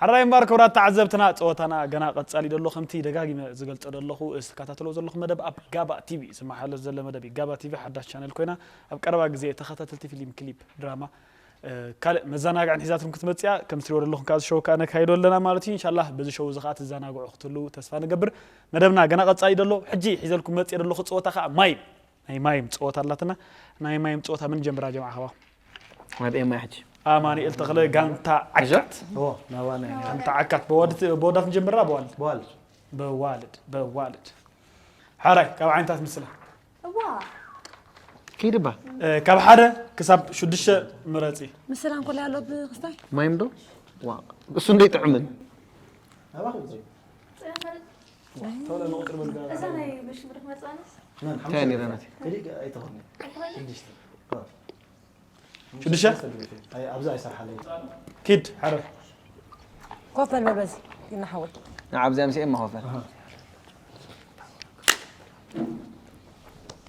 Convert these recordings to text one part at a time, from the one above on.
ሓራይ እምበር ክቡራት ተዓዘብትና፣ ጸወታና ገና ቀጻሊ ደሎ። ከምቲ ደጋጊመ ዝገልጾ ደለኹ፣ እዚ ትከታተልዎ ዘለኹም መደብ ኣብ ጋባ ቲቪ ዝመሓለፍ ዘሎ መደብ እዩ። ጋባ ቲቪ ሓዳሽ ቻነል ኮይና፣ ኣብ ቀረባ ግዜ ተኸታተልቲ ፊልም፣ ክሊፕ፣ ድራማ፣ እ፣ ካልእ መዘናግዕን ሒዛትኩም ክትመጽእ እያ። ከም ትሪእዎ ደለኹም፣ ካብዚ ሾው ከኣ ነካይዶ ኣለና ማለት እዩ። ኢንሻላህ፣ በዚ ሾው እዚ ከኣ ትዘናግዑ ክትህልዉ ተስፋ ንገብር። መደብና ገና ቀጻሊ ደሎ። ሕጂ ሒዘልኩም መጽእ ደለኹ ጸወታ ከኣ ማይ ናይ ማይም ጸወታ ኣላትና። ናይ ማይም ጸወታ ምን ጀምራ ጀማዓ ኸባ? ናብ ኤማ ሕጂ። ኣማኑኤል ተኽለ ጋንታ እዛ? ዓካት። ኦ፣ ናባና ኢና። ጋንታ ዓካት። በወድ-፣ በወዳት ንጀምራ በዋልድ? በዋልድ። በዋልድ፣ በዋልድ። ሓራይ፣ ካብ ዓይነታት ምስላ። እዋ። ኪድ እባ። እ፣ ካብ ሓደ ክሳብ ሽዱሽተ ምረጺ። ምስላ እንኮላይ ኣሎ ብክስታይ? ማይም ዶ? ዋ፣ እሱ እንደይ ጥዑምን። ናባኹም እዚ። ቶሎ ንቑጽሪ በሉ። እዛ ናይ በሽምርክ መጻንስ? መን? እንታይ ሓሙሽተ ነይራ ናት? ከዲእ ኣይተኾነ። ኣይተኾነ? ሽዱሽተ? ሽዱሽተ? ኣይ፣ ኣብዚ ኣይሰርሓለይ። ኪድ፣ ሓረ። ኮፍ በል በበዚ፣ ይናሓወል። ንዓ፣ ኣብዚ ኣምሲኤ እማ ኮፍ በል። ኣሃ።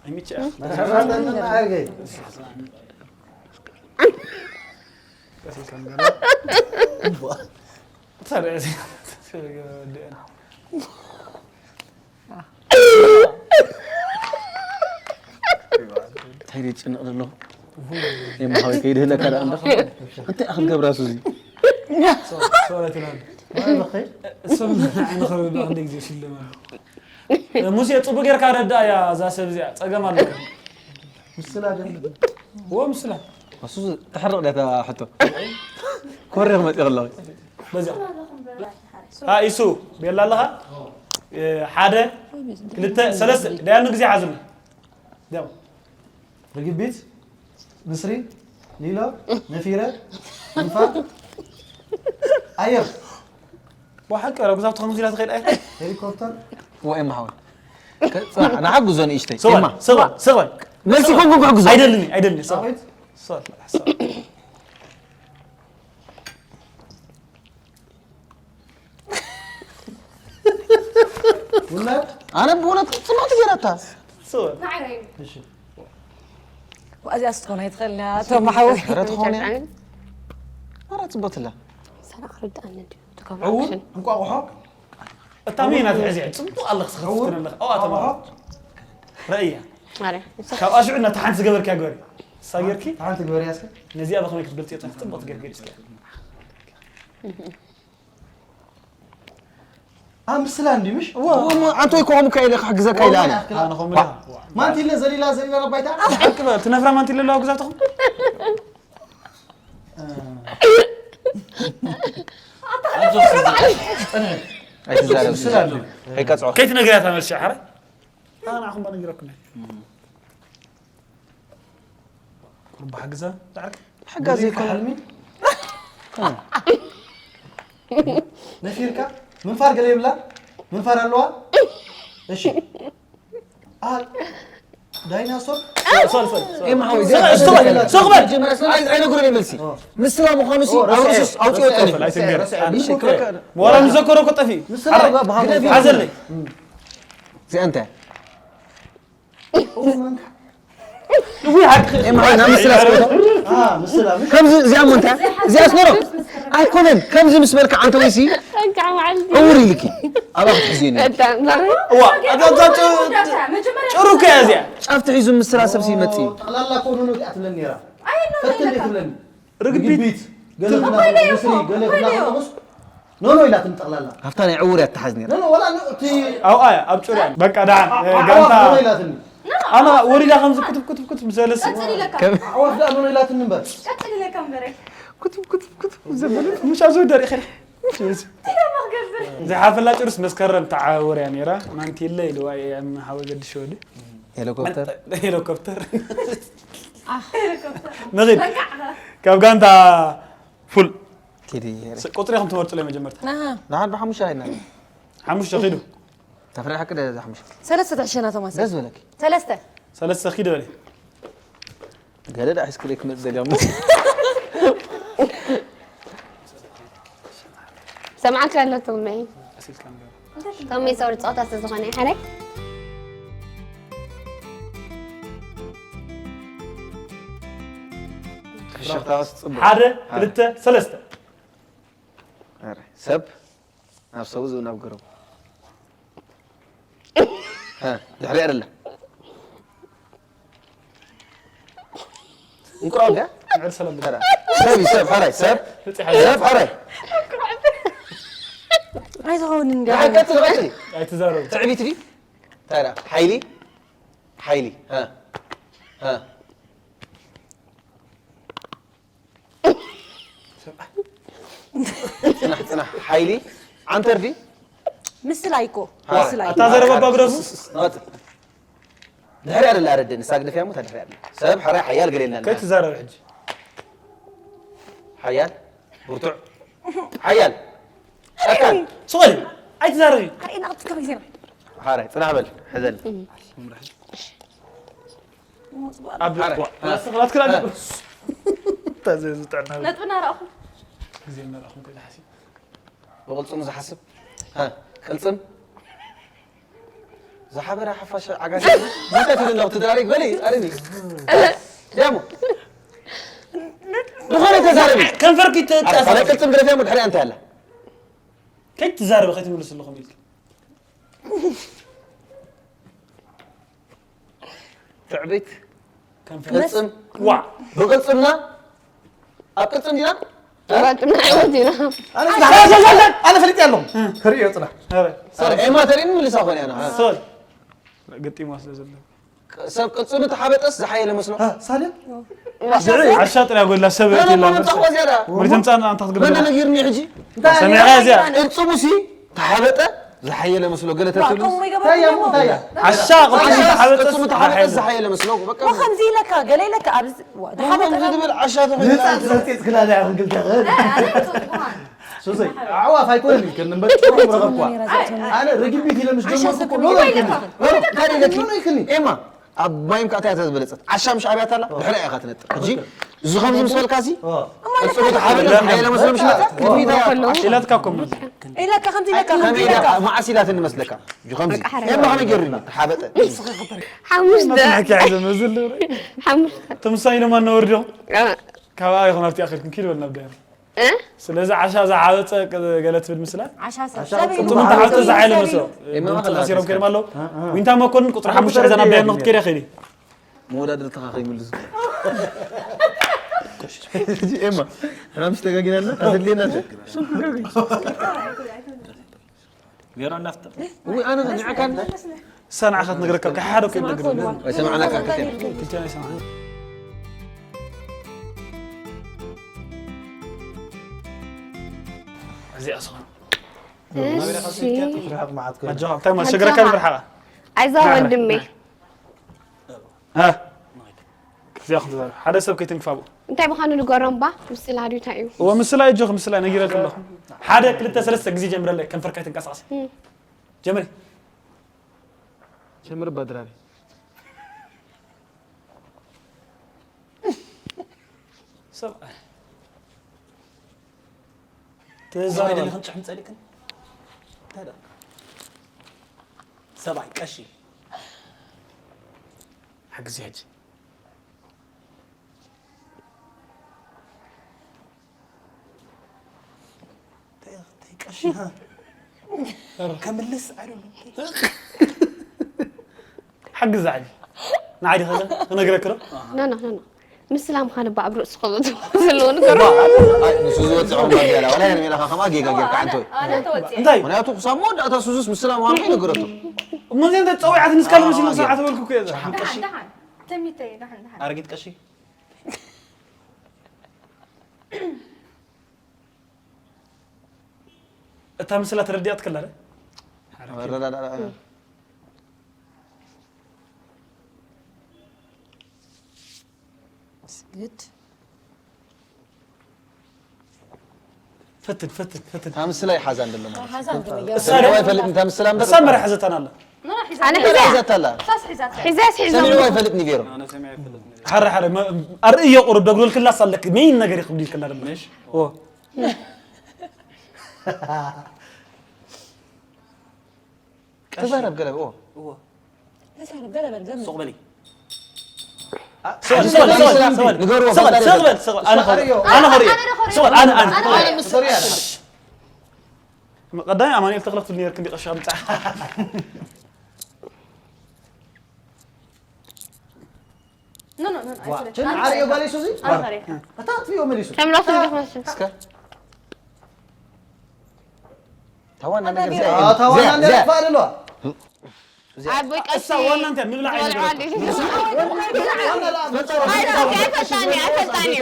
ኣይምችእ። መሰረተና ኣርገይ። እንታይ ደይ ጭንቕ ዘሎ? የማሃዊ ከይድህለካ ደኣ እንዳ። እንታይ ኣኽል ገብራ ሱዚ? ሶረት ይላል። እሶም ንዓይ ንኽርድእ ክንደይ ግዜ ሽልም ኣሎ። ሙሴ፣ ጽቡቅ ጌርካ ረዳእያ እዛ ሰብ እዚኣ፣ ጸገም ኣለዋ። ምስላ ደም። እዎ፣ ምስላ። እሱ ተሕርቕ ድያ እታ ሕቶ? ኮሪኽ መጺእ ከለኹ። በዚኣ። አ፣ ኢሱ፣ ቤላ ኣለኻ? እ፣ ሓደ፣ ክልተ፣ ሰለስተ። ደያኑ ግዜ ሓዙልና። ደያኑ። ርግቢት፣ ንስሪ፣ ሊሎ፣ ነፊረ፣ እንፋ፣ ኣየር። ብሓቂ፣ ኧረ፣ ጉዛቱ ከምዚ ኢላ ትኸይድ ኣየር። ሄሊኮፕተር። ወኤማ ሓወይ። ከ-፣ ጽናሕ፣ ንሓግዞ ንእሽተይ። ሰባል፣ ኤማ። ሰባል፣ ሰባል። መልሲ ኮንኩ ክሕግዞ። ኣይደልኒ፣ ኣይደልኒ፣ ሰባል። ዳዊት። ሰባል፣ ሰባል። ውላድ? ኣነ ብእውነት ጽቡቕቲ ገይራታ። ሰባል። ማዕረይ። እሺ። እዚኣ ስትኾን ኣይትኽእልን እያ፣ እቶም ሓወይ። ኧረ ትኾን እያ። ኧረ ጽቡቕትላ። ሰላም ክርድኣኒ ድዩ? ትከብሮ ዕውር? ኣክሽን። እንቋቑሖ? እታ መን ናት ሕዚኣ? ጽቡቕ ኣለኽ፣ ስኽፍትን ኣለኽ። ኣዋ፣ ተማም። ረእያ። ማርያ። ካብ ኣሽዑ እናታ ሓንቲ ዝገበርክያ ግበሪ። እሳ ጌርኪ? ሓንቲ ግበርያ እስከ። ነዚኣ ብኸመይ ክትገልጽዮ? ጽቡቕ ትገርገሪ እስከ። ኣ፣ ምስላ እንዲ ምሽ? እሞ ኣንተ ወይ ከሆም ከይለ ክሕግዘካ ኢለ ኣነ። ኣነ ኸም ኢለ። ማንቲለ ዘሊላ ዘሊላ ረባይታ? ሓቂ በል፣ ትነፍራ ማንቲለ ኣለዋ ግዛትኹም? ኣይትዛረብ። ምስላ እንዲ። ከይቀጽዖ። ከይትነግርያ ተመልሲ፣ ሓረ? ኣነ ንዓኹም ባነጊረኩም እየ። ቁርባ ሓግዛ፣ ዳዕርክ። ሓጋዚ ይኮነ። ሓልሚ? ነፊርካ? ምንፋር ገለ ይብላ? ምንፋር ኣለዋ? እሺ። ኣ፣ ዳይናሶር? ሶል፣ ሶል፣ ሶል። ኤማ ሓወይ፣ ስቕ በል፣ ስቕ በል። መጀመርያ ስለ ኣይ-፣ ኣይነግሮን እየ መልሲ። ኦ። ምስላ ምዃኑ ሲ ኦ፣ ረስዐ። ኣውርሱስ ኣውፅኦ ረስዐ። ጠኒ። ኣይትንገር። ረስዐ። እሺ፣ ክበ-፣ ክበ-፣ ዋላ ንዘከሮ እኮ ጠፊኡ። ምስላ ሓረ-፣ ባ-፣ ብሃ-፣ ግደፊ። ሓዘለይ። እዚኣ እንታይ? እውይ፣ ሓቂ። ኤማ፣ ናብ ምስላ ኣስመሮ። ኣ፣ ምስላ፣ ምስ- ከምዚ፣ እዚኣ እሞ እንታይ? እዚኣ ኣስመሮ። ኣይኮነን። ከምዚ ምስ በልካ፣ ኣንተ ወይሲ እንካዕ መዓልቲ። ዕውር ኢልኪ። ኣብኣ ክትሕዝዮ እኒኦ። እታ እምበር። እዋ፣ እታ፣ እታ፣ ጭ-፣ ጭሩ እኮ እያ እዚኣ። ጫፍ ትሒዙ ምስላ ሰብሲ ይመጽእ እዩ። ጠቕላላ እኮ ኖኖ እያ ትብለኒ ነይራ። ኣይ፣ ኖኖ ፈትን ኢለካ። ትብለኒ። ርግቢት። ርግቢት። ገለ ትብላ፣ ኣባይ ነይ ምስሪ፣ እኮ፣ ገለ ኣባይ ትብላ፣ ነይ። ኖኖ ኢላትኒ ጠቕላላ። ኣብታ ናይ ዕውር እያ ትሓዝ ነይራ። ኖኖ፣ ወላ ኖ፣ እቲ ኣብኣ እያ፣ ኣብ ጭርያ። በቃ ደሓን፣ እ፣ ኣዕዋፍ ጋንታ ኖኖ ኢላትኒ። ኣና ወሪዳ ከምዚ ክትፍ፣ ክትፍ፣ ክትፍ ምስ በለሲ። ቀጽል ኢለካ። ከም ኣዕዋፍ ደኣ ኖኖ ኢላትኒ እምበር። ቀጽል ኢለካ እምበር። ክትፍ፣ ክትፍ፣ ክትፍ ምስ ዘበለት፣ ምሽ ኣብ ዘወዳሪ ኸይዳ። እንታይ ደኣ ክገብር? ዘይሓፈላ ጭርስ መስከረም ተዓውር እያ ነይራ። ማንቲለ ኢልዋ እየ፣ ሓወይ ገድሽ ወዲ። ሄሊኮፕተር። ሄሊኮፕተር። ኣህ። ንኺድ። በቃ። ካብ ጋንታ ፉል። ኪዲ። ስ-፣ ቁጽሪ ኢኹም ትመርጹለይ መጀመርታ። ኣሃ። ንሓን ብሓሙሽተ ኸይድና። ሓሙሽተ ኺዱ። ተፍርሒ ሓቂ ደ-፣ ሓሙሽተ። ሰለስተ ትሕሸና ቶማስ። ደስ በለኪ። ሰለስተ። ሰለስተ ኺዱ በሊ። ገለ ደኣ ሒዝክለይ ክመጽእ ደጋሞ። ሰምዓካ ኣሎ ቶመይ። ቶመይ ሰውሪ ጸወታ ስለ ዝኾነ እዩ ሓለይ። ፍሽኽታውስ ጽቡቕ። ሓደ፣ ሓደ። ክልተ፣ ሰለስተ። ኧረ፣ ሰብ ናብ ሰቡ ዝብ ናብ ገረቡ። ሀ፣ ድሕሪ ኣይደለ። እንቁራው ድያ? ንዕል ሰላም ተራ። ሰብ እዩ፣ ሰብ፣ ሕራይ፣ ሰብ። ሰብ፣ ሕራይ። ኣይትኸውን እንዲ። ደሓን ቀጽል፣ ቀጽል። ኣይትዛረቡ። ትዕቢት ድዩ? ተራ። ሓይሊ? ሓይሊ። ሀ። ሀ። ጽናሕ፣ ጽናሕ። ሓይሊ። ዓንተር ድዩ? ምስላ እኮ። ሀ። ምስላ እኮ። ኣታ ዘረባ ባጉረፉ? ቀጽል። ድሕሪ ኣይደለ ኣረድእ፣ ንሳ ግደፍያ እሞ እታ ድሕሪ ኣይደለ። ሰብ ሕራይ ሓያል ገለ ኢልና። ከይትዛረብ ሕጂ። ሓያል፣ ብርቱዕ፣ ሓያል፣ ጨካን። ስቕ በል፣ ኣይትዛረቢ። ኣይ፣ ናቕቲ ከመይ ዜና? ሓራይ፣ ጽናሕ በል፣ ሕዘል። ኣብ ሓራይ። ዋ፣ ናትክን ኣለኩ። ታዘ ዝጥዕና። ነጥብና ረኣኹ። ግዜ እናረኣኹም ከይዳ ሓሲብ። ብቕልጽሙ ዝሓስብ? ሃ፣ ቅልጽም? ዝሓበረ ሓፋሽ ዓጋሲ? መተት ይደለኹ ትዳረግ በሊ፣ ኣረኒ። ደሞ። ዝኾነ ተዛረቢ። ከንፈርኪ ተ-፣ ኣረ፣ ካልኣይ ቅልጽም ግደፍያ እሞ ድሕሪኣ እንታይ ኣላ? ከይትዛረቢ ከይትምልስ ኣለኹም ኢልኪ። ትዕቢት፣ ከንፈር። ቅልጽም። ዋ። ብቅልጽምና፣ ኣብ ቅልጽም ዲና? ቅልጽምና ህይወት ኢና። ኣነ ኣነ ፈሊጥ ኣለኹ። ክርእዮ ጽናሕ። ኣረ። ሶሪ፣ ኤማ ተሪኒ ምልሳ ኾነ ኣና። ሶሪ። ገጢማ ስለ ዘሎ። ሰብ ቅልጽሙ ተሓበጠስ ዝሓየለ መስሎ። እ፣ ሳልም? ዓሻ ጥራይ ጎድላ፣ ሰብ ኖ፣ ኖ፣ የትላ ኖ፣ መሰል። ጠቆ ዝያዳ። ወደ ተምጻና ኣንታ ክትገርም። መን ነጊርኒ ሕጂ? ሰሚዕካ እዚኣ? ቅልጽሙሲ ተሓበጠ ዝሓየለ መስሎ ገለ ዋ፣ ተትብሉ። ከምኡ ይገበር ታያ፣ እሞ። ታያ። ዓሻ ቅልጽሙ ዓሻ ተሓበጠስ ቅልጽሙ ተሓበጠስ ዝሓየለ። ዝሓየለ መስሎ። በቃ። ዋ፣ ከምዚ ኢለካ፣ ገለ ኢለካ፣ ኣብዚ፣ ዋ፣ ዝሓበጠ ከምዚ ዝብል ዓሻ ተኾይኑ። ንጻት ዘርጺጽ ክላለ ያኹን ግልተ። ኣይ፣ ኣነ ጽቡቕ። ሱሰይ፣ ኣዕዋፍ ኣይኮነን ኢልክኒ እምበር፣ ጭሩም ረኸብኳ። ኣነ ርግቢት ኢለ ምስ ጀመርኩ እኮ ሎሎ ኢልክኒ። ሎሎ፣ እንታይ ኢለኪ? ሎሎ ኢልክኒ። ኤማ፣ ኣብ ማይም ከኣ እንታይ እያ ዝበለጸት? ዓሻ ምሽ ኣብያት ኣላ፣ ድሕሪኣ ኢኻ ትነጥር። ሕጂ፣ እዚ ከምዚ ምስ በልካ እዚ፣ ኦ። ቅልጽሙ ተሓበጠ፣ ዝሓየለ መስሎ ምሽ መጸ? ቅድሚታ እያ። ኢላትካ እኮ እሞ። ኢላትካ ከምዚ ኢላትካ ከመይ ከምዚ ኢላ? ኢላትካ። መዓስ ኢላትኒ መስለካ? ሕጂ ከምዚ። በቃ ሓራይ። ኤማ ከመይ ገይሩ ኢሉ? ተሓበጠ። ሓሙሽተ። መጽናዕቲ ሒዘ መዝል። ሓሙሽተ። ተምሳይ ኢሎም ኣናወርዶ? እ። ካብኣ ኢኹም ኣብቲ ኣኺልኩም ኪድ በል ናብ ዳያር። እ? ስለዚ ዓሻ ዝዓበጸ ቅ-፣ ገለ ትብል ምስላ? ዓሻ ሰብ ዓሻ ሰብ እዩ። ቅልጽሙ ተሓብጠ ዝሓየለ መስሎ። ኤማ ማእኸል ተሲሮም ዓሻ። ከይዶም ኣለዉ። እ፣ እ። ዊንታ መኮንን ቁጽሪ ሓሙሽተ ሒዛ ናብ ዳያር ንኽትከይድ እያ ከይዲ። መወዳድርትኻ ከይምልሱ። ኤማ፣ ሓሙሽተ ተጋጊና ኣላ፣ ኣድልየና እንተ። ሜሮን ናፍጥ። ውይ፣ ኣነ ንዓካ እሳ ንዓኻ ትነግረካ፣ ካብ ሓደ እኮ ይነግረኒ። ኣይሰማዕናካ፣ ክልተ። ክልተ ኣይሰማዕና። እዚኣ ስኹን። እሺ። ርሕቕ መዓት ኮይኑ። ኣጆኻ፣ እንታይ ማለት ሸግረካ ኣጆኻ። ብርሓቓ? ኣይዞህ ወንድሜ። ሃ? እዚኣ ክትዛረብ። ሓደ ሰብ ከይትንክፋ ብኡ። እንታይ ምዃኑ ንገሮም ባ? ምስላ ድዩ እንታይ እዩ? እወ፣ ምስላ እዩ፣ ጆክ፣ ምስላ ነጊረልኪ ኣለኹ። ሓደ፣ ክልተ፣ ሰለስተ ግዜ ጀምረለይ፣ ከንፈርካ ኣይትንቀሳቐስ። እም። ጀምሪ። ጀምሪ፣ በድራሪ። ሰብኣይ። ተዛረባ። ሰብኣይ ደሊኽን ጭሕሚ ጸሊእክን? እንታይ ደኣ? ሰብኣይ፣ ቀሺ። ሓግዚ ሕጂ። እንታይ፣ እንታይ ቀሺ፣ ሃ? ከምልስ፣ I don't know። ሓግዛ ሕጂ። ንዓይ ዲኻ ክነግረክ ዶ? ኖ፣ ኖ፣ ኖ፣ ኖ። ምስላ ምዃን እባ ኣብ ርእሱ ከዘእትዎ ዘለዎ ነገር። ኣይ፣ ንሱ ዝወጽዖ እምበር ጌራ፣ ዋላ ሄርሜላ ከማ ጌጋ ጌርካ፣ ኣንተ ወይ። ኣነ ተወጽኤ። እንታይ? ምኽንያቱ ክሳብ መወዳእታ ሱዙስ ምስላ ምዃኑ ከይነገረቶ። እሞ እዚኣ እንተ ጸዊዓት ንስካ ኣዎ፣ ልመስል ኣዎ፣ ሰዓት በልኩ እኮ እየ። ሓቂ ቀሺ? ደሓን፣ ደሓን። ተሚተይ፣ ደሓን፣ ደሓን። ኣረጊት ቀሺ? እታ ምስላ ተረዲኣትክላ ዶ? ኣረዳድኣ። ስግድ። ፈትን፣ ፈትን፣ ፈትን። እታ ምስላ ይሓዛ እንደሎ ማለት። ሓዛ እንደሎ። እሳ ሰሚዕዋ ኣይፈልጥን፣ እታ ምስላ እምበር። እሳ መራ ሓዘታን ኣላ። ኖ፣ ኖ፣ ሒዛ። ኣነ ሒዛ። ሒዛታ ኣላ። ሳስ ሒዛታ። ሒዛስ ሒዛ። ሰሚዕዋ ኣይፈልጥን እዩ ገይሩ። ኣነ ሰሚዐ ኣይፈልጥን። ሓረ፣ ሓረ፣ መ-፣ ኣርእዮ ቁሩብ ደግዶልክላ ሳለክ፣ መይን ነገር ይኽብድ ይልክላ ደሞ። እሺ። ኦ። ተዛረብ ገለ፣ ኦ። እዎ። ተዛረብ ገለ በል፣ ገለ። ሱቕ በሊ። አ፣ ስቕ በል፣ ስቕ በል፣ ስቕ በል። ንገርዎ፣ ስቕ በል፣ ፈጣሪ ስቕ በል፣ ስቕ በል። ኣነ ኸርእዮ፣ ኣነ ኸርእዮ። ኣነ ኸርእዮ። ስቕ በል፣ ኣነ፣ ኣነ። ኣነ ኸርእዮ። ኣነ ምስ-፣ ሶሪ፣ ኣነ። ቀዳማይ ኣማኑኤል ተኽለ ክትብል ነርክ እንዲ ቀሻ ምጻ። No, no, no, no. ዋ፣ ችን ዓርዮ ጓል የሱሲ? ኣታ ትዮ መሊሱ። ከም ራሱ ዝመስል። እስከ ታዋና ነገር ዘይ ኣታ ዋና ነገር ፋደሎ። ኣቦይ ቀሺ እሳ ዋና እንታይ ምብላዕ ዝበልዖ ኣይነበረን። ኣለ። ኣይፈጣኒ ኣይፈጣኒ።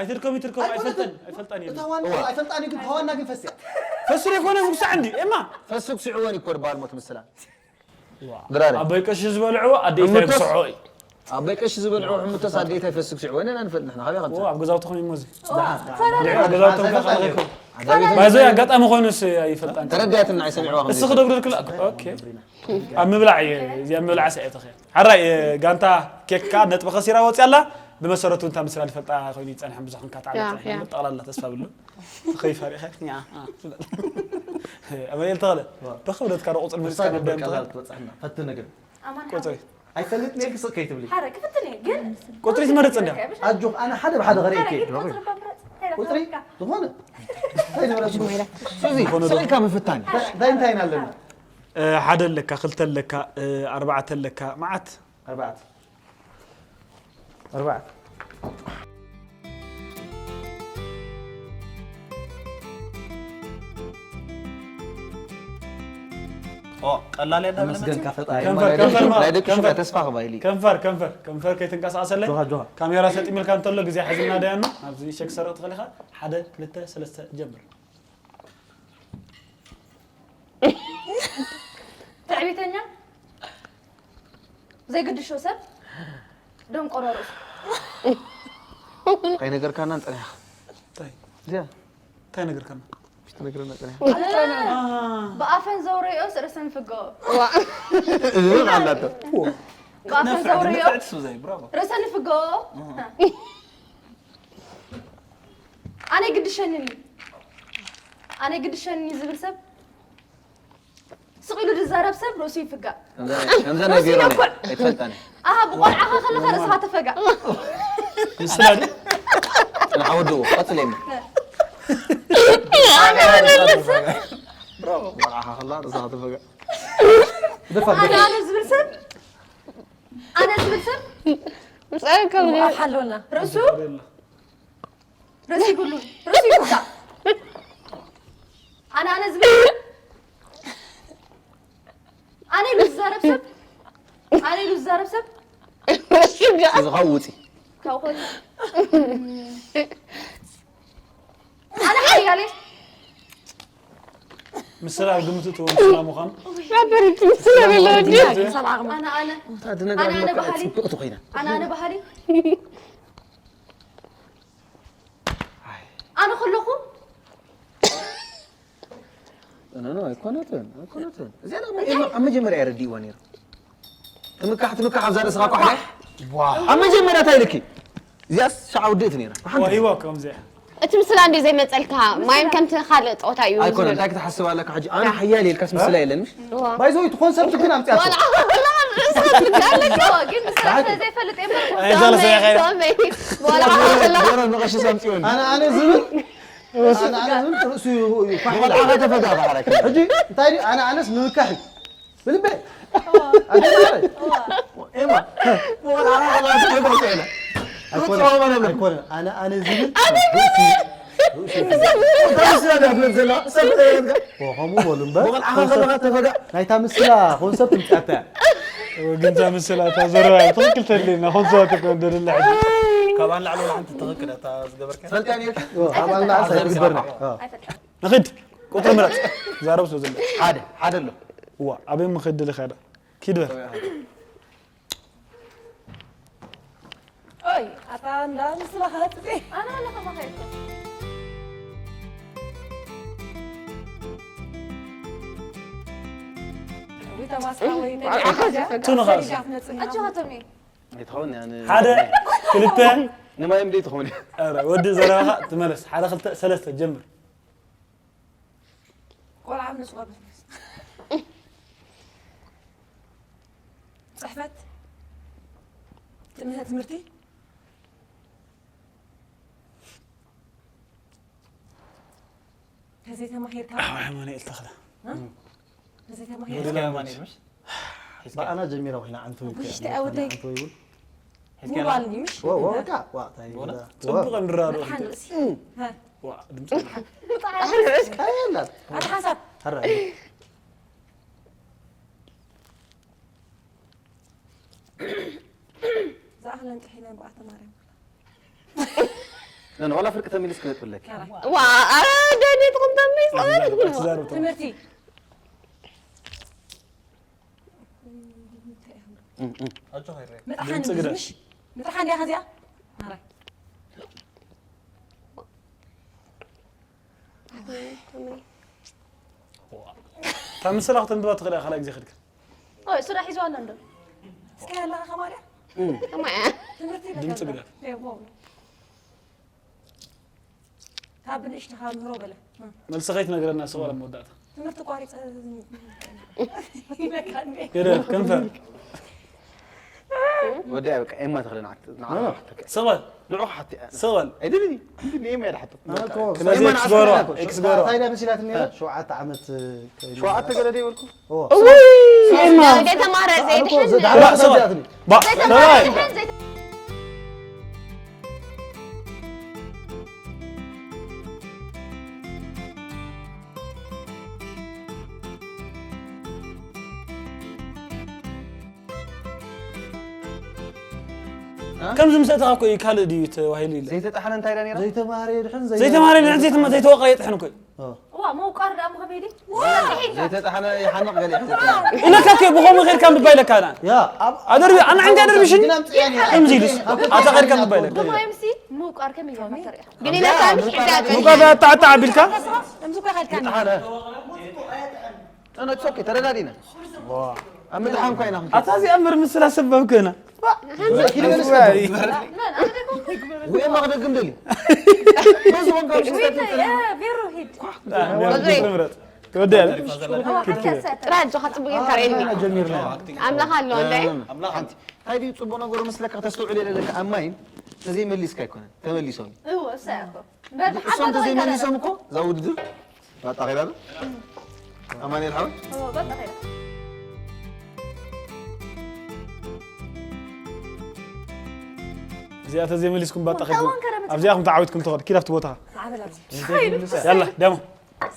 ኣይትርከቡ ይትርከቡ ኣይፈልጠን ኣይፈልጣን እዩ። ታዋና ኣይፈልጣኒ ግን ታዋና ግን ፈስያ። ፈስር የኮነ ምጉሳዕ እንዲ ኤማ ፈስግ ስዕወን ይኮር ባል ሞት ምስላ ድራረ ኣቦይ ቀሺ ዝበልዕዎ ኣዴታ ይጉስዖ እዩ። ኣቦይ ቀሺ ዝበልዕዎ ሕምቶስ ኣዴታ ይፈስግ ስዕወን ኢና ንፈልጥ ንሕና ካበይ ከምጽእ ኣብ ገዛውትኹም ይሞዚ ደሓን ልዕሊ ኣብ ገዛውትኩም ከ ካልኸኩም ባይዞ ኣጋጣሚ ኮይኑስ ኣይፈልጣን። ተረዳያትና ኣይሰሚዕዋ እሱ ክደብደልክላ ኦኬ ኣብ ምብላዕ እየ እዚኣ ምብላዕ ሰዒትኸ ሓራይ ጋንታ ኬክካ ነጥቢ ከሲራ ወፅያ ኣላ። ብመሰረቱ እንታ ምስላ ዝፈልጣ ኮይኑ ይፀንሐን ብዙሕ ክንካ ያ፣ ያ። ጠቕላላ ተስፋ ብሉ ከይፈሪኸ ኣመል ተኽለ በክብደትካ ዶ ቁፅሪ መሪፅካ ነዳም ትኽእል ትበፅሕና ፈቲ ነገር ቁፅሪ ኣይፈልጥ ኔልክ ስቕ ከይትብሊ ሓረ ክፍትን እየ ግን ቁፅሪ ትመርፅ እንዳ ኣጆኽ ኣነ ሓደ ብሓደ ኸርእየኪ ቁፅሪ ዝኾነ እንታይ ንብረት ሱዚ ስቕ ኢልካ ምፍታን እዩ። እንታይ እንታይ ኢና ኣለና ሓደ ኣለካ ክልተ ኣለካ ኣርባዕተ ኣለካ መዓት ኣርባዕተ ኣርባዕተ ቀላል እያ እንዳበለና ተመስገንካ ፈጣሪ ከንፈር ከንፈር ማለት ናይ ደቂ ከንፈር ተስፋ ክባይሊ ከንፈር ከንፈር ከንፈር ከይትንቀሳቀሰለይ ጆሃ ጆሃ ካሜራ ሰጥ ኢልካ እንተሎ ግዜ ሓዚልና ዳያና ኣብዚ ሸክ ሰረቕ ትኽእል ኢኻ ሓደ ክልተ ሰለስተ ጀምር ትዕቢተኛ ዘይግድሾ ሰብ ደንቆሮ ርእሱ ከይነገርካና ንፀኒሕኻ እንታይ እዚኣ እንታይ ነገርካና ትነግረና ፀኒሕ ብኣፈን ዘውረዮስ ርእሰን ፍገኦ ኣላቶ ብኣፈን ዘውረዮ ሱዛይ ብራቮ ርእሰን ፍገኦ ኣነ ግድሸንን እዩ ኣነ ግድሸንን እዩ ዝብል ሰብ ስቕ ኢሉ ዝዛረብ ሰብ ርእሱ ይፍጋእ ከምዛ ናይ ዜሮ ኣይትፈልጣኒ ኣሃ ብቆልዓኻ ከለኻ ርእስኻ ተፈጋእ ምስላ ድዩ ንዓወድኡ ቀፅለይማ ቆልዓኻ ከላ ርእስኻ ተፈጋ ኣነ ኣነ ዝብል ሰብ ኣነ ዝብል ሰብ ምሳሌ ከም ሓሎና ርእሱ ርእሱ ይብሉ ርእሱ ይፍጋእ ኣነ ኣነ ዝብል ኣነ ኢሉ ዝዛረብ ሰብ ኣነ ኢሉ ዝዛረብ ሰብ እዚ ካብ ውፂ ካብ ኾነ ኣነ ሓያለ ምስላ ኣብ ግምት እትዎ ምስላ ምዃኑ ናበሪት ምስላ ዘለወ ድዩ? ኣነ ኣነ ድነገር ኣነ ኣነ ባህሊ ፅብቅቲ ኮይና ኣነ ኣነ ባህሊ ኣነ ከለኹ ኖ ኣይኮነትን ኣይኮነትን እዚኣ ኣብ መጀመርያ የረዲእዋ ነይሩ ትምካሕ ትምካሕ ኣብዛ ርእስኻ ኳሕዳ ኣብ መጀመርያ እንታይ ኢልኪ እዚኣስ ሸዓ ውድእቲ ነይራ ዋይዋ ከምዚኣ እቲ ምስላ እንዲ ዘይመፀልካ ማይም ከምቲ ካልእ ፀወታ እዩ ኣይኮነ ዝብል። እንታይ ክትሓስብ ኣለካ ሕጂ ኣነ ሓያል ኢልካስ ምስላ የለን ምሽ እዋ። ባይዘው እቲ ኮንሰርት ግን ኣምፅኣቶ ዋላ ከላ ርእስኻ ትብላለካ። ግን ንስራሕ ስለ ዘይፈልጥ የምር እዛ ለሰያኸ ሶመይ ዋላ ከላ ገረ ንቐሽስ ኣምፅዮኒ ኣነ ኣነ ዝብል ኣነ ኣነ ዝብል ርእሱ እዩ እዩ ኳሕ ኢላ። ቆልዓኻ ተፈጋኻ ሓረክ ሕጂ እንታይ ድዩ ኣነ ኣነስ ምምካሕ እዩ ብልበ ኣገባራይ ኤማ ቆልዓኻ ከላ ተፈጋኻ ኣይኮነ ኣይኮነ ኣነ ኣነ ዝብል ርእሱ ርእሱ ከምኡ በሉ እምበር ቆልዓኻ ከለኻ ተፈጋ ናይታ ምስላ ኮንሰርት ምፅኣታ እያ ወግንዛ ምስላ እታ ዘረባ ትኽክል ተድልየና ኮንሰርት እኮ እንደደላ ሕጂ ካብ ኣንላዕሊ ወላ ሓንቲ ትኽክል እታ ዝገበርካ ፈልጥያ ነርካ ኣብ ኣንላዕሊ ሳይግበርና ንኽድ ቁጥሪ ምረፅ ዛረብ ስለ ዘሎ ሓደ ሓደ ኣሎ እዋ ኣበይ ምኽድ ልኸዳ ኪድ በል ኦይ ኣታ እንዳ ምስላ ኸለጥቲ ኣነ ኣለኹ መኸይድኩም ወይ ተማስራ ወይ ቱኑ ኻስ ኣጆኻቶም እዩ ኣይትኸውን እያ ን- ሓደ ክልተ ንማይም ደይ ትኸውን እያ ኧረ ወዲ ዘረባኻ ትመለስ ሓደ ክልተ ሰለስተ ጀምር ቆልዓ ምስ ቆልዓ ፅሕፈት ትምህርቲ ትምህርቲ ዘይተማሂርካ ኣማኑኤል ተኽለ ዘይተማሂር ሒዝካ ኣማኑኤል ምሽ ብኣና ጀሚራ ኮይና ዓንቶ ይብካ ውሽጢ ኣወደይ ዓንቶ ይብል ሙባል ምሽ ወ ወ ወቃ ዋ ታይ ወላ? ጽቡቅ እንድራዶ ሓን ርእሲ ዋ ድምጽ ኣየላት ኣታ ሓሳብ ሀራ ዝኣኽለን ጥሒለን ብኣተ ማርያም ነን ዋላ ፍርቂ ተመሊስ ክነጥብለኪ ካራ ዋ ኣረ ደኔ ትቕምተመይ ጸወት ትዛረብ ትምህርቲ ኣጆ ኸይረ ምጥሓን ድምፂ ግደፍ። ምሽ ምጥሓን ዲያ ከዚኣ ማራ እታ ምስላ ክተንብባ ትኽእል እያ ካልኣይ ግዜ ከድካ ኦይ፣ ሱራ ሒዝዋ ኣሎ እንዶ። እስከ ያለኻ ከማርያ ከማያ ትምህርቲ ድምፂ ግደፍ ካብ ብንእሽትኻ ምህሮ በለ መልሲ ከይትነግረና ስቕ በለ መወዳእታ ትምህርቲ ቋሪፀ ግደፍ ከንፈር ወዲያ በቃ ኤማ ተኽለ ንዓት ንዓት ስቕ በል ንዑ ሓቲ ስቕ በል ኣይደልኒ እንድኒ ኤማ ያድሓቶ ክነዚ ኤክስ ገሮ ኤክስ ገሮ እንታይ ዳ መሲላትኒ እያ ሸውዓተ ዓመት ሸውዓተ ገለ ደይበልኩ ዘይተማረ ኣልኮ ዘይድሕን ዝዳዕባ ስቕ በል መዚኣትኒ ባ ሰብኣይ ከምዚ ምስ ኣተኻ እኮ እዩ ካልእ ድዩ ተባሂሉ ኢለ ዘይተጣሕነ እንታይ ኢላ ነይራ ዘይተማሃረ የድሕን ዘይተማሃረ ንዕን ዘይተማ ዘይተወቕረ የጥሕን እኮ እዩ ዋ መውቃር ዳ ምኸመይ ድዩ ዘይተጣሕነ ይሓንቕ ገለ ይሕዘ ኢለካ እኮ ብኸምኡ ኸድካ ምባ ኢለካ ና ያ ኣብ ኣደርቢ ኣና ዕንዲ ኣደርቢሽን ግን ኣምፅእያ ነይራ ከምዚ ኢሉስ ኣታ ኸድካ ምባ ኢለካ ብማዮም ሲ ምውቃር ከመይ ኢልካ ተሪኣ ግን ኢለካ ምሽ ሕዛ ሙቃ ኣታ ኣታ ቢልካ እምዚ እኮ ይኸድካ ተረዳዲና ኣብ ምድሓን እኳ ኢና ኣታ እዚኣ ምር ምስላ ሰበብ ክህና ወይ ማክደግም ደሊ በዚ ወንካ ቬሮ ሂድ ምረጥ ትወደያ ጥራ እጆኻ ጽቡቅ ጌርካ ርእየኒ ጀሚርና ኣምላኽ ኣሎ እንደ ሓንቲ እንታይ ድዩ ፅቡቅ ነገሩ መስለካ ከተስተውዕል የለለካ ኣብ ማይን ተዘይመሊስካ ኣይኮነን ተመሊሶም እዩ እዎ እሳ እኮ እሶም ተዘይመሊሶም እኮ እዛ ውድድር ባጣ ኸይዳ ዶ ኣማኑኤል ሓወይ በቃ ኸይዳ እዚኣ ተዘይመሊስኩም ባጣ ኸይድኩም ኣብዚኣ ኹም ተዓዊትኩም ትኸዱ ኪድ ኣብቲ ቦታ ያላ ደሞ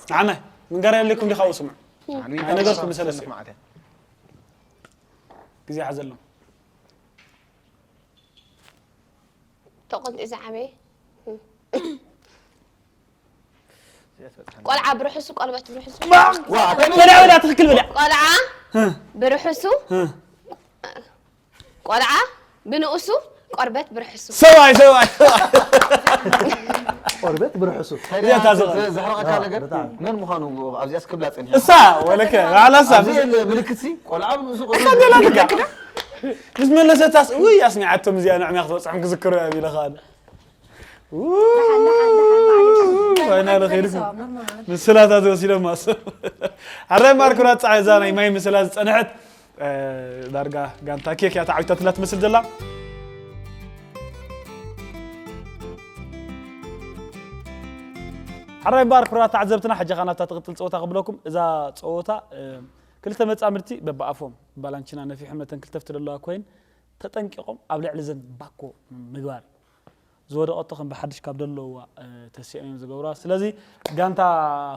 ንዓና ምንጋር ያለኩም ዲኻ ስሙ ኣይነገርኩም ሰለስተ ግዜ ሓዘሎም ተቆንጢ ዝዓበየ ቆልዓ ብርሕሱ ቆልበት ብርሕሱ በላ በላ ትኽክል በላ ቆልዓ ብርሕሱ ቆልዓ ብንኡሱ ቆርበት ብርሕሱ ሰብኣይ ሰብኣይ ቆርበት ብርሕሱ እዚኣ ታዘባ ዘሕረቐካ ነገር ብጣዕሚ። መን ምዃኑ ኣብዚኣ ስክብላ ፀኒሐ እሳ ወለከ ባዕላ እሳ ኣብዚ የለ ምልክት ሲ ቆልዓ ብንሱ እሳ ደላትካ ምስ መለሰታስ ውይ ኣስሚዓቶም እዚኣ ንዕሚያ ክትበፅሖም ክዝክሩ እያ ቢለ ከዓ ፋይናል ኸይድኩም ምስላታት ወሲዶም ማሰብ ሓራይ ማርኩራት ፀዓይ እዛ ናይ ማይ ምስላ ዝፀንሐት ዳርጋ ጋንታ ኬክ እያ ተዓዊታትላ ትመስል ዘላ ሓራይ እምበኣር ክቡራት ተዓዘብትና ሕጂ ኸዓ ናብታ ትቕፅል ፀወታ ክብለኩም እዛ ፀወታ ክልተ መፃምድቲ በብኣፎም ባላንቺና ነፊሖም ነተን ክልተ ፍቲ ዘለዋ ኮይን ተጠንቂቖም ኣብ ልዕሊ ዘን ባኮ ምግባር ዝወደቐቶ ከም ብሓድሽ ካብ ደለዋ ተሲኦም እዮም ዝገብሩዋ ስለዚ ጋንታ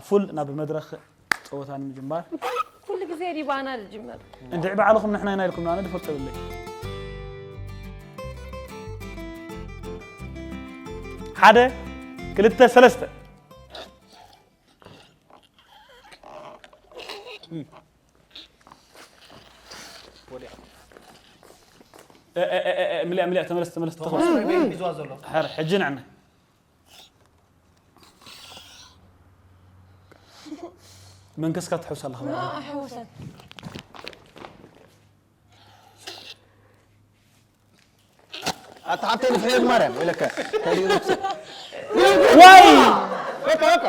ፉል ናብ መድረኽ ፀወታ ንምጅማር ኩሉ ግዜ ዲባና ዝጅመር እንድዒ ባዕልኹም ንሕና ኢና ኢልኩም ኣነ ድፈልጦ የብለይ ሓደ ክልተ ሰለስተ ምልያ ምልያ ተመለስ ተመለስ ተኸ ሕጂ ንዕና መንከስካ ትሕውስ ኣለኻ ሕውሰት ኣታ ሓብተይ ንፍሕዮ ማርያም ኢለካ ዋይ በቃ በቃ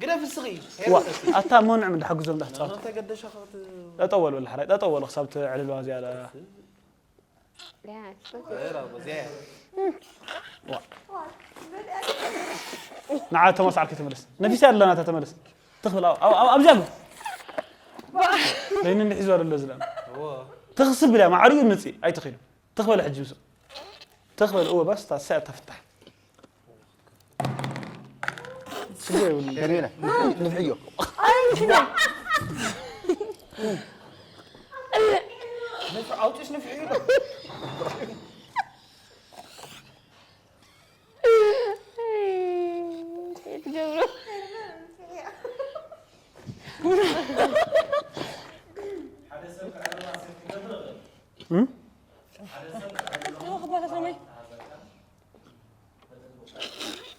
ግደፍ እስኺ ዋ ኣታ መኑዕ ምን ድሓግዞም ዳሕፃወት ተገደሻ ኸት ጠጠው በሉ ሓራይ ጠጠው በሉ ክሳብ ትዕልልዋ እዚኣ ንዓ ቶማስ ዓርከይ ተመለስ። ነፊሳ ኣለና እታ ተመለስ። ትኽብል ኣብ- ኣብ- ኣብዚኣ ግብ። በይኑ እንዲሒዙ ኣሎ ዝለና። ትኽስብ ብላ ማዕሪኡ ንጽ ኣይትኽሉ። ትኽበል ሕጂ ምስ ትኽበል እወ ባስታ ሰ ተፍታሕ። ስለ ይውል። ከመይ ኢለ? ንፍሕዮ። ኣውጭስ ንፍሕዮ።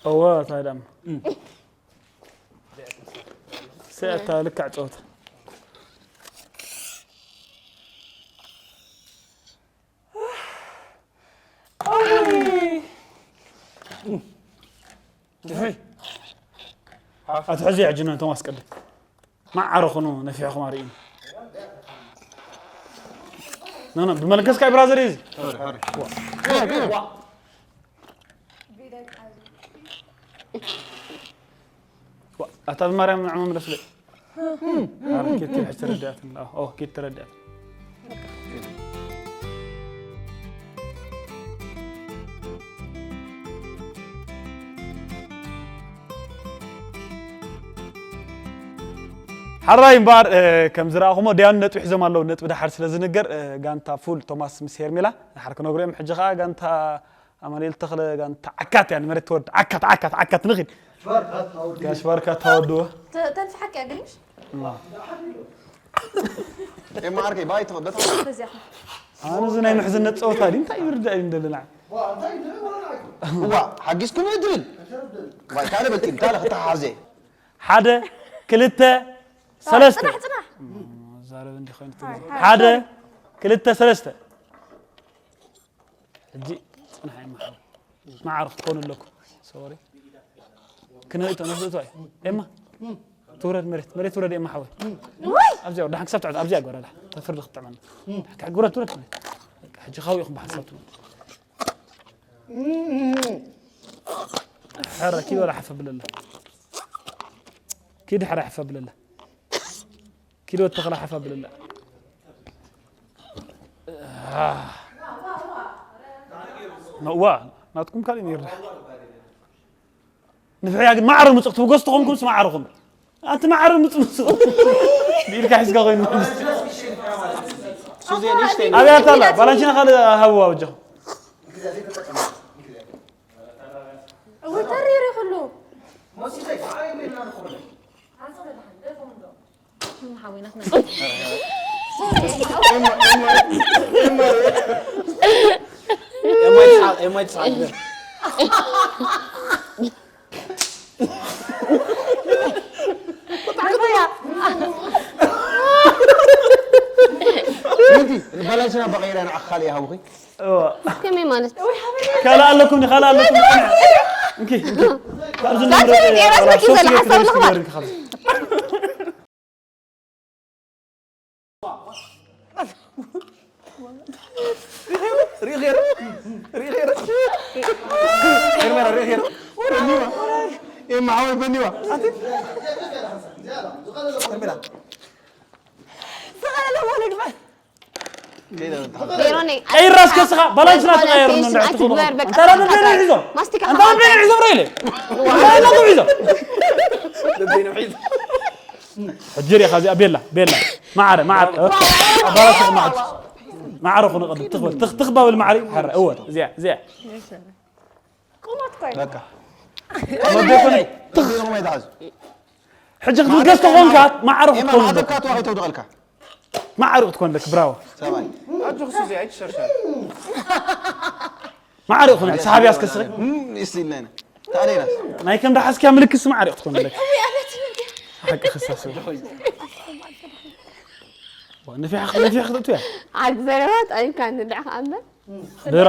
እወ ታይ ደኣ ስእታ ልክዕ ጸወታ ኣትሕዚ ሕጂ ነቶም ኣስቀድም ማዕረ ኩኑ ነፊሕኹም ኣርእዩኒ። ኖ ኖ ብመለገስካ ብራዘር እዚ ኣታ ብማርያም ንዕሞ ምለስለ ኬት ኬት ተረዳት ኦ ኬት ተረዳት ሓራይ እምበኣር ከም ዝረኣኹሞ ዲያኑ ነጥቢ ሒዞም ኣለዉ ነጥቢ ደሓር ስለ ዝንገር ጋንታ ፉል ቶማስ ምስ ሄርሜላ ደሓር ክነግሩ እዮም ሕጂ ከዓ ጋንታ ኣማኑኤል ተኽለ ጋንታ ዓካት እያ ንመሬት ትወርድ ዓካት ዓካት ዓካት ንኺድ ጋሽ ባርካ ታወድዎ ተንፍሓቅ እያ ግን ምሽ ኤማ ዓርከይ ባይ ትኸበት በዚያ ኣነ እዚ ናይ ምሕዝነት ፀወታ ድዩ እንታይ ይርዳእ እዩ እንደለና ዋ ሓጊዝኩም እድብል ዋይ ካልእ በልኪ ካልእ ክተሓሓዘ ሓደ ክልተ ሰለስተ ፅናሕ ፅናሕ ዛረብ እንዲ ኮይኑ ሓደ ክልተ ሰለስተ ሕጂ ፅናሕ ይመሓው ማዕረ ክትኮኑ ኣለኩም ሶሪ ክነእቶ ነፍቶ እዩ ኤማ ትውረድ መሬት መሬት ትውረድ ኤማ ሓወይ ኣብዚኣ ወዳሓን ክሳብ ትዕድ ኣብዚኣ ጓራዳ ተፍርዲ ክትጥዕመና ጉረት ትውረድ መሬት ሕጂ ካውኢኹም ብሓንሳብ ትውረድ ሕረ ኪድ ወላ ሓፈ ብለለ ኪድ ሕረ ሓፈ ብለለ ኪድ ወተኸላ ሓፈ ብለለ ዋ ናትኩም ካልእ ይርዳሕ ንፍሕያ ግን ማዕረ ምፁ ክትብገስ ተኾንኩም ስ ማዕረኹም ኣንቲ ማዕረ ምፁ ምፁ ኢልካ ሒዝካ ኮይኑ ኣብያ ታላ ባላንቺና ካልእ ሃብዋ በጃኹም እውይ ተሪሩ ይኽሉ ባላንስና በቀይረ ንዓኻ ካልእ ይሃቡኺ ከመይ ማለት ካልእ ኣለኩም ካልእ ኣለኩም እንኪ እንኪ ካብዚ ዳንተ ገይራ ስልኪ ዘላ ሓሳብ ንኽባር ሪኸይረ ሪኸይረ ሪኸይረ በኒዋ ኤማ ሓወይ በኒዋ ሜሮነይ ቀይራ እስከ ስኻ ባላንስና ትቐየር ኣይትግበር በቃ እንታ ሒዞም ማስቲካ እንታ ሒዞም ረ ኢለ እንታይ ሒዞም ሕጂ ሪኻ እዚኣ ቤላ ቤላ ማዕረ ማዕረ ባላሽ ማዕረ ማዕረ ኩነ ቅድም ትኽበል ትኽባብል ማዕረ ሓረ እወ እዚኣ እዚኣ ቁመት ኮይ በቃ መደኮነ ተቢኖም ኣይትሓዙ ሕጂ ክትብገስ ተኾንካ ማዕረ ክትኮን ማዕረ ክትወድቐልካ ማዕረ ክትኮን ለክ ብራዎ ሰብኣይ ኣጆኹስ እዚ ኣይትሸርሸር ማዕረ ይኹን ሰሓብያ እስከ ስኺ ይስልና ኢና ታሌና ናይ ከም ደሓስኪያ ምልክስ ማዕረ ክትኮን ለክ ሓቂ ክሳስ ንፊሕ ንፊሕ ክትእቱ እያ ዓርኪ ዘረባ ጠሊምካ ንድዕኻ እምበር ደራ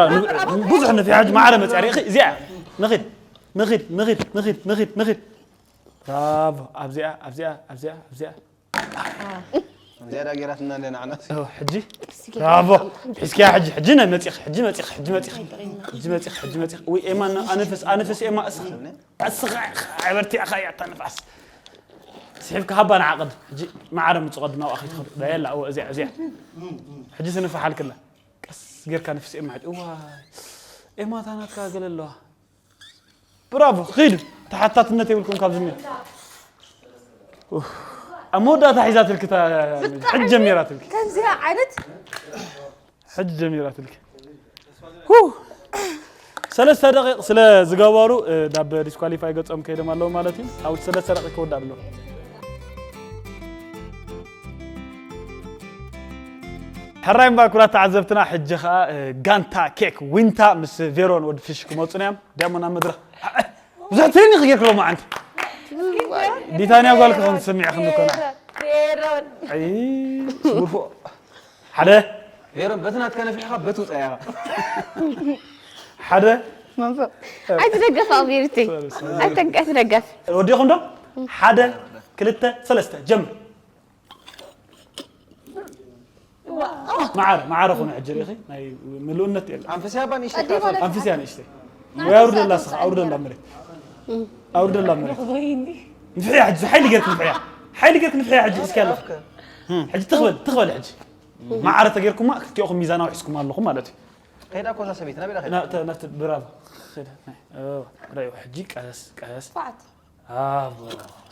ብዙሕ ንፊሕ ማዕረ መፅያ ርኢኺ እዚኣ ንኺድ ንኺድ ንኺድ ንኺድ ንኺድ ንኺድ ብራቮ ኣብዚኣ ኣብዚኣ ኣብዚኣ ኣብዚኣ ዝያዳ ጌራትና እንደ ንዓና። ኦ፣ ሕጂ ብራቮ። ሒዝኪያ ሕጂ፣ ሕጂ ነይ መጺኺ፣ ሕጂ መጺኺ፣ ሕጂ መጺኺ። ሕጂ መጺኺ፣ ሕጂ መጺኺ። ወይ ኤማ፣ ኣነፍስ፣ ኣነፍስ ኤማ፣ እስኺ። እስኻ፣ ዓበርቲ ኣኻ እያ እታ ንፋስ። ስሒብካ ሃባ ንዓቐድ። ሕጂ ማዕረ ምጹ ቐድ ናብኣ ከይትኸዱ። በየላ፣ እወ፣ እዚኣ፣ እዚኣ። ሕጂ ስንፋሓልክላ። ቀስ ጌርካ ንፍስ ኤማ ሕጂ። እዋይ። ኤማ፣ እታ ናትካ ገለ ኣለዋ። ብራቮ፣ ኺዱ። ተሓታትነት የብልኩም ካብ ዝኒኦ። ኡፍ። ኣብ መወዳእታ ሒዛትልኪ እታ፣ ሕጂ ጀሚራትልኪ። ከምዚኣ ዓይነት ሕጂ ጀሚራትልኪ። ሁ። ሰለስተ ደቂቕ ስለ ዝገበሩ፣ እ፣ ናብ ዲስኳሊፋይ ገጾም ከይዶም ኣለዉ ማለት እዩ። ኣብ ሰለስተ ደቂቕ ክወዳእ ኣለዎ። ሕራይ እምበኣር ክቡራት ተዓዘብትና፣ ሕጂ ኸኣ፣ እ፣ ጋንታ ኬክ ዊንታ ምስ ቬሮን ወዲ ፊሽ ክመጹና እዮም። ዲያሞን ኣብ መድረኽ። ብዙሕ ትሬኒንግ ጌርክሎም ዓንት። ቢታንያ ጓልኪ ከም ትስምዒ ከም ዝኾነ። ኣይ፣ ስጉርፎ። ሓደ። ቬሮን፣ በቲ ናትካ ነፊሕኻ በቲ ውጻእ ኢኻ። ሓደ። ኣይትደገፍ ኣቢርቲ። ኣይትደገፍ። ወዲኹም ዶ? ሓደ፣ ክልተ፣ ሰለስተ። ጀምር። መዓረ፣ መዓረ ኹን ሕጂ ርኢኺ፣ ናይ ምሉእነት የለን። ኣንፍስያ እባ ንእሽተይ ኣዲሞ ትኣትወል። ኣንፍስያ ንእሽተይ። ወይ ኣውርደላ እስኻ፣ ኣውርደላ መሬት። ኣውርደላ መሬት። ንፍሕያ ሕጂ፣ ሓይሊ ጌርክ ንፍሕያ። ሓይሊ ጌርክ ንፍሕያ ሕጂ፣ እስኪ ኣለኹ። ሕጂ ትኽበል፣ ትኽበል ሕጂ። መዓረ ተጌርኩማ፣ ክልቲኦኹም ሚዛናዊ ሒዝኩም ኣለኹም ማለት እዩ። ከይዳ እኮ እዛ ሰበይቲ፣ ናበይ ዳ ከይዳ? ናብቲ፣ ናብቲ ብራቮ። ከይዳ፣ ናይ፣ ኦ፣ ራእዩ፣ ሕጂ ቀስ፣ ቀስ። ፋት። ኣቦ፣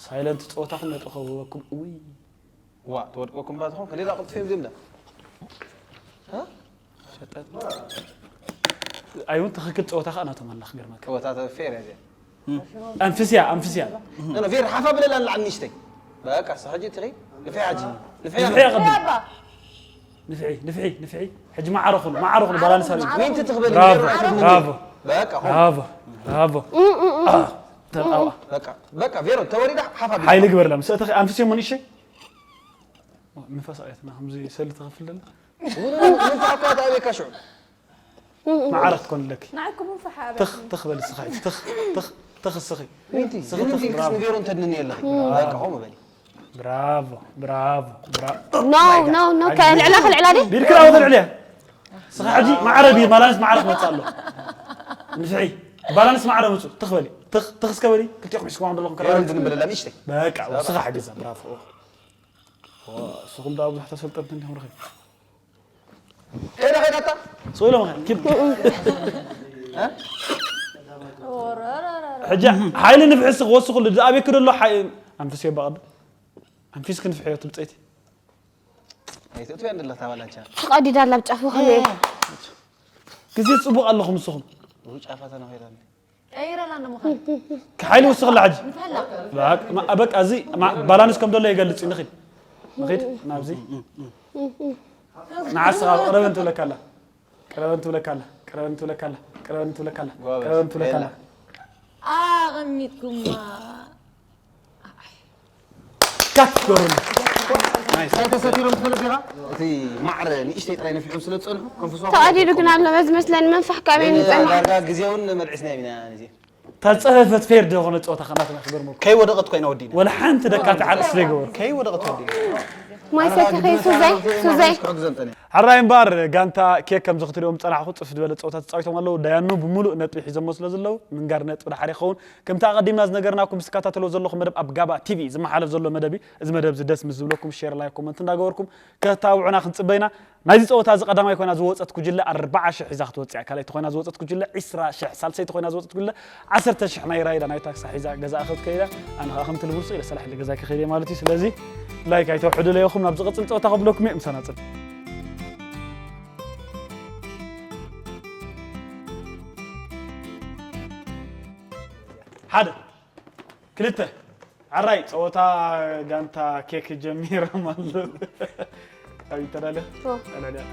ሳይለንት ጸወታኹም ነጥኸውበኩም። ውይ። ዋ፣ ተወድቀኩም ባ ትኾን፣ ከሌላ ቅልጥፍ እዮም ዝብላ። ሃ? ሸጠጥ። ኣይውን ትኽክል ጸወታ ኸኣ ናቶም ኣላ ክገርመካ። ጸወታ ተ-፣ ፌር እያ እዚኣ። ኣንፍስያ፣ ኣንፍስያ። ኖ፣ ኖ፣ ፌር ሓፋ ብለላ ንላዕሊ ንእሽተይ። በቃ፣ እሳ ሕጂ ትኺ፣ ንፍሒ ሕጂ። ንፍሒ ንፍሒ ሕጂ። ኣቐድም። ንፍሒ፣ ንፍሒ፣ ንፍሒ። ሕጂ መዓረ ኹኑ፣ መዓረ ኹኑ፣ ባላንስ ኣድርጉ። ዊንቲ ትኽበል ብራቮ፣ ፌር ሓፋ ብራቮ። በቃ፣ ኹን። ብራቮ፣ ብራቮ። አ፣ ተጣዋ። በቃ፣ በቃ፣ ፌር ተወሪዳ ሓፋ ቢል። ሓይሊ ግበርላ፣ ምስ እተኺ ኣንፍስዮ እሞ ንእሽተይ። ንፋስ ኣየትና፣ ከምዚ ሰሊ ትኸፍል ደላ። ውን፣ ውን፣ ውን ተኣኳ ተኣቤካ ሽዑ። መዓረ ክትኮን ኣለኪ። ንዓኩም እንፈሓ ትኽ፣ ትኽ በል እስኻ፣ ትኽ፣ ትኽ፣ ትኽ እስኺ። ዊንቲ፣ ስኺ ግን ትኽ፣ ዊንቲ ብራቮ። ንገሩ እንተድንኒ ኣለኺ። በቃ፣ ኾም በሊ። ብራቮ፣ ብራቮ፣ ብራቮ። ኖ፣ ኖ፣ ኖ፣ ከልዕላ፣ ከልዕላ ድየ? ቢድክር ኣው ከልዕልያ። ስኻ ሕጂ መዓረ ቢ-፣ ባላንስ መዓረ ክመጽእ ኣሎ። ንፍሒ፣ ባላንስ መዓረ ምጹ፣ ትኽ በሊ። ትኽ፣ ትኽ እስከ በሊ። ክልቲኹም ሒዝኩም ኣለኹም ፌር ከራዊ። እንትን ብለላ ንእሽተይ። በቃ፣ ስኻ ሓግዛ፣ ብራቮ። ዋ፣ ስኹም ደኣ ብዙሕ ተሰልጠንቲ እንዲኹም ረኺብ። ከይዳ፣ ከይዳ እታ። ስቕ ኢሎም ኸ፣ ኪድ። እ? ሕጂ ሓይሊ ንፍሒ እስኺ ወስኹሉ፣ ዝኣበየኪ ደሎ ሓይ-፣ ኣንፍስዮ በቐድ። ኣንፊስኪ ንፍሕዮ ትብጸይቲ። ኣይትእትውያ እንደላ ታባላቻ። ትቐዲዳ ኣላ ብጫፉ ከመይ? ግዜ ጽቡቕ ኣለኹም ንስኹም። ብጫፋ ተነኺራ። ቀይረላ ንመኻን። ሓይሊ ውስኽላ ሕጂ። ንፍሕላ። በቃ፣ ማ-፣ በቃ፣ እዚ ማ-፣ ባላንስ ከም ደሎ ይገልጽ እዩ። ንኺድ። ንኺድ፣ ናብዚ። ንዓስኻ፣ ቀረበን ትብለካ ኣላ። ቀረበን ትብለካ ኣላ። ቀረበን ትብለካ ኣላ። ቀረበን ትብለካ ኣላ። ጎበዝ። ቀረበን ትብለካ ኣላ። የላ። ኣቐሚጥኩማ። ካት፣ ጎበዝ። ናይስ። እንታይ ተሰቲሮም ትፈልጥ ዲኻ? እቲ ማዕረ ንእሽተይ ጥራይ ነፊሖም ስለ ዝጸንሑ፣ ከንፍስዋ ተቐዲዱ ግን ኣሎ፣ በዚ መስለኒ መንፋሕ ካበይ ንጸንሑ። ዳርጋ ግዜውን መልዕስና ኢና፣ ነዚ። እታ ዝጸፈፈት ፌር ዝኾነ ጸወታ ከናትና ክገርመኩም። ከይወደቐት ኮይና ወዲና። ወላ ሓንቲ ደካቲ ዓርስ ዘይገበሩ። ከይወደቐት ወዲና። ማይ ሰቲኺ ሱዘይ፣ ሱዘይ። ሕራይ እምበኣር፣ ጋንታ ኬክ ከምዚ ክትሪኦም ዝጸናሕኹ ጽፍፍ ዝበለ ጸወታ ተጻዊቶም ኣለዉ። ዳያኑ ብምሉእ ነጥቢ ሒዞሞ ስለ ዘለዉ፣ ምንጋር ነጥቢ ድሓር ይኸውን። ከምቲ ኣቐዲምና ዝነገርናኩም፣ ምስ ትከታተልዎ ዘለኹም መደብ ኣብ ጋባ ቲቪ ዝመሓለፍ ዘሎ መደብ እዩ። እዚ መደብ እዚ ደስ ምስ ዝብለኩም፣ ሼር፣ ላይክ፣ ኮመንት እንዳገበርኩም ከተባብዑና ክንጽበ ኢና። ናይዚ ጸወታ እዚ ቀዳማይ ኮይና ዝወጸት ጉጅለ ኣርብዓ ሽሕ ሒዛ ክትወጽእ እያ። ካልኣይቲ ኮይና ዝወጸት ጉጅለ ዕስራ ሽሕ፣ ሳልሰይቲ ኮይና ዝወጸት ጉጅለ ዓሰርተ ሽሕ ናይ ራይዳ ናይ ታክሳ ሒዛ ገዛኣ ክትከይድ እያ። ኣነ ኸኣ ከምቲ ልሙድ ስቕ ኢለ ሰላሕ ኢለ ገዛይ ክኸይድ እየ ማለት እዩ። ስለዚ ላይክ ኣይተውሕዱለይ ኢኹም። ናብ ዝቕጽል ጸወታ ከብለኩም እየ። ምሳና ጽን። ሓደ፣ ክልተ፣ ዓራይ፣ ጸወታ ጋንታ ኬክ ጀሚሮም ኣለዉ። ኣብ ተዳለ? ኦ። ኣላልያ።